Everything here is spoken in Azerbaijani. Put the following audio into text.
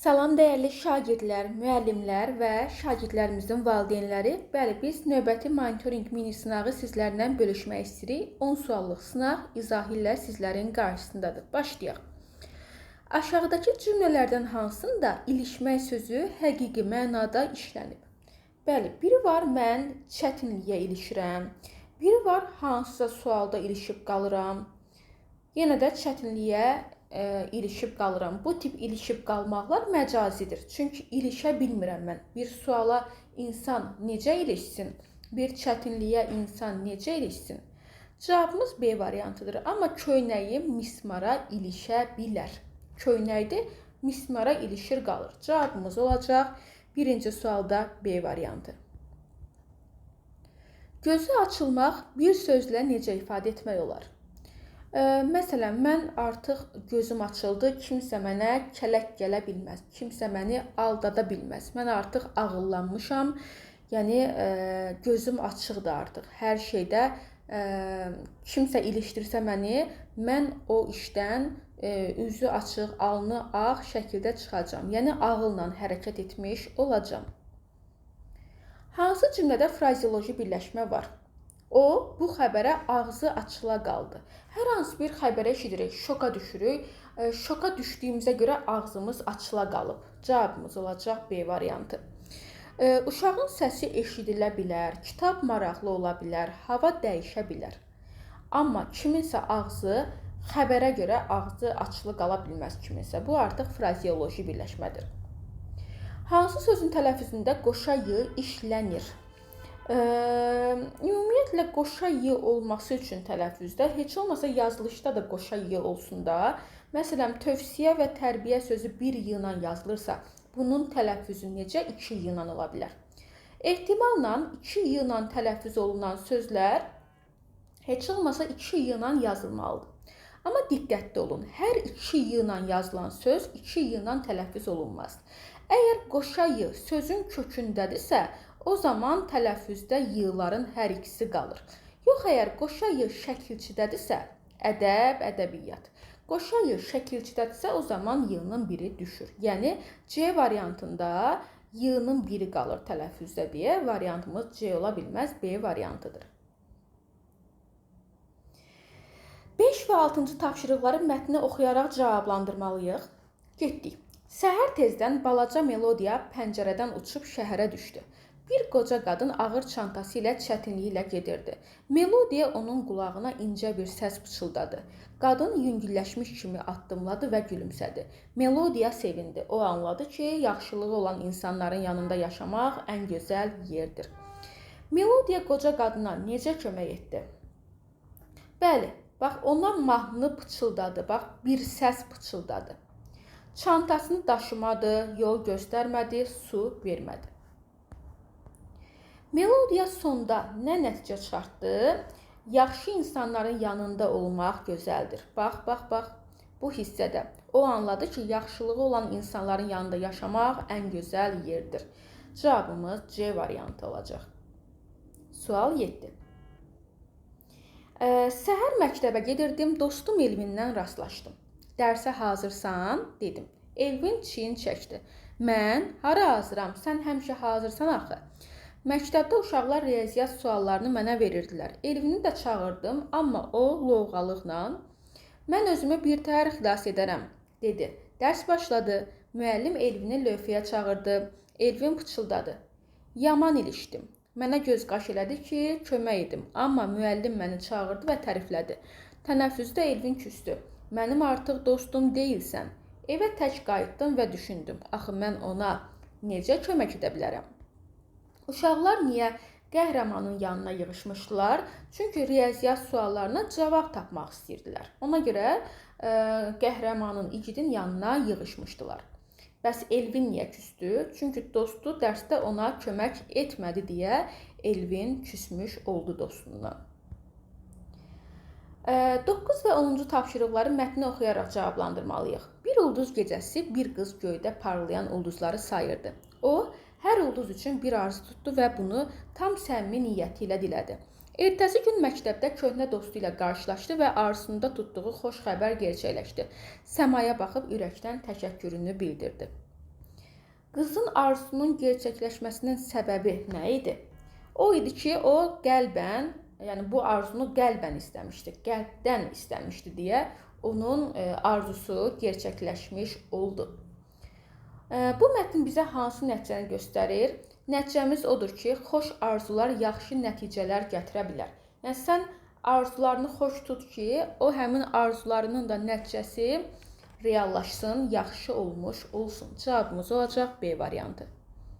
Salam dəyərli şagirdlər, müəllimlər və şagirdlərimizin valideynləri. Bəli, biz növbəti monitorinq mini sınağı sizlərlə bölüşmək istəyirik. 10 suallıq sınaq izahı ilə sizlərin qarşısındadır. Başlayaq. Aşağıdakı cümlələrdən hansında ilişmək sözü həqiqi mənada işlənib? Bəli, biri var mən çətinliyə ilişirəm. Biri var hansısa sualda ilişib qalıram. Yenə də çətinliyə ilişib qalıram. Bu tip ilişib qalmaqlar məcazidir. Çünki ilişə bilmirəm mən. Bir suala insan necə ilişsin? Bir çətinliyə insan necə ilişsin? Cavabımız B variantıdır. Amma köynəyim mismara ilişə bilər. Köynəkdir, mismara ilişir qalır. Cavabımız olacaq birinci sualda B variantı. Gözü açılmaq bir sözlə necə ifadə etmək olar? Məsələn, mən artıq gözüm açıldı, kimsə mənə kələk gələ bilməz, kimsə məni aldada bilməz. Mən artıq ağıllanmışam, yəni gözüm açıqdır artıq. Hər şeydə kimsə ilişdirsə məni, mən o işdən üzü açıq, alnı ağ şəkildə çıxacağam. Yəni ağılla hərəkət etmiş olacağam. Hansı cümlədə frazeoloji birləşmə var? O, bu xəbərə ağzı açıla qaldı. Hər hansı bir xəbərə eşidirik, şoka düşürük. Şoka düşdüyümüzə görə ağzımız açıla qalıb. Cavabımız olacaq B variantı. Uşağın səsi eşidilə bilər, kitab maraqlı ola bilər, hava dəyişə bilər. Amma kiminsə ağzı xəbərə görə ağzı açılı qala bilməz kiminsə. Bu artıq frazeoloji birləşmədir. Hansı sözün tələffüzündə qoşa y işlənir? Ümumiyyətlə qoşa y olması üçün tələffüzdə heç olmasa yazılışda da qoşa y olsun da. Məsələn, tövsiyə və tərbiyə sözü bir y ilə yazılırsa, bunun tələffüzü necə iki y ilə ola bilər? Ehtimalla iki y ilə tələffüz olunan sözlər heç olmasa iki y ilə yazılmalıdır. Amma diqqətli olun, hər iki y ilə yazılan söz iki y ilə tələffüz olunmaz. Əgər qoşa y sözün kökündədirsə, o zaman tələffüzdə y-ların hər ikisi qalır. Yox, əgər qoşa y şəkilçidədirsə, ədəb, ədəbiyyat. Qoşa y şəkilçidədirsə, o zaman y-nın biri düşür. Yəni C variantında y-nın biri qalır tələffüzdə deyə variantımız C ola bilməz, B variantıdır. 5 və 6-cı tapşırıqları mətni oxuyaraq cavablandırmalıyıq. Getdik. Səhər tezdən balaca Melodiya pəncərədən uçub şəhərə düşdü. Bir qoca qadın ağır çantası ilə çətinliklə gedirdi. Melodiya onun qulağına incə bir səs pıçıldadı. Qadın yüngülləşmiş kimi addımladı və gülümsədi. Melodiya sevindi. O anladı ki, yaxşılığı olan insanların yanında yaşamaq ən gözəl yerdir. Melodiya qoca qadına necə kömək etdi? Bəli, bax ona mahnı pıçıldadı, bax bir səs pıçıldadı. Çantasını daşımadı, yol göstərmədi, su vermədi. Melodiya sonda nə nəticə çıxartdı? Yaxşı insanların yanında olmaq gözəldir. Bax, bax, bax, bu hissədə o anladı ki, yaxşılığı olan insanların yanında yaşamaq ən gözəl yerdir. Cavabımız C variantı olacaq. Sual 7. Səhər məktəbə gedirdim, dostum Elvindən rastlaşdım. Dərsə hazırsan, dedim. Elvin çiyin çəkdi. Mən hara hazıram, sən həmişə hazırsan axı. Məktəbdə uşaqlar riyaziyyat suallarını mənə verirdilər. Elvini də çağırdım, amma o lovğalıqla mən özümü bir təhər xilas edərəm, dedi. Dərs başladı. Müəllim Elvini lövhəyə çağırdı. Elvin pıçıldadı. Yaman ilişdim. Mənə göz qaş elədi ki, kömək edim. Amma müəllim məni çağırdı və təriflədi. Tənəffüsdə Elvin küsdü. Mənim artıq dostum deyilsən. Evə tək qayıtdım və düşündüm. Axı mən ona necə kömək edə bilərəm? Uşaqlar niyə qəhrəmanın yanına yığışmışdılar? Çünki riyaziyyat suallarına cavab tapmaq istəyirdilər. Ona görə qəhrəmanın, igidin yanına yığışmışdılar. Bəs Elvin niyə küsdü? Çünki dostu dərsdə ona kömək etmədi deyə Elvin küsmüş oldu dostundan. 9 və 10-cu tapşırıqları mətni oxuyaraq cavablandırmalıyıq. Bir ulduz gecəsi bir qız göydə parlayan ulduzları sayırdı. O, hər ulduz üçün bir arzu tutdu və bunu tam səmimi niyyəti ilə dilədi. Ertəsi gün məktəbdə köhnə dostu ilə qarşılaşdı və arzusunda tutduğu xoş xəbər gerçəkləşdi. Səmaya baxıb ürəkdən təşəkkürünü bildirdi. Qızın arzusunun gerçəkləşməsinin səbəbi nə idi? O idi ki, o qəlbən, yəni bu arzunu qəlbən istəmişdi, qəlbdən istəmişdi deyə onun arzusu gerçəkləşmiş oldu. Bu mətn bizə hansı nəticəni göstərir? Nəticəmiz odur ki, xoş arzular yaxşı nəticələr gətirə bilər. Yəni sən arzularını xoş tut ki, o həmin arzularının da nəticəsi reallaşsın, yaxşı olmuş olsun. Cavabımız olacaq B variantı.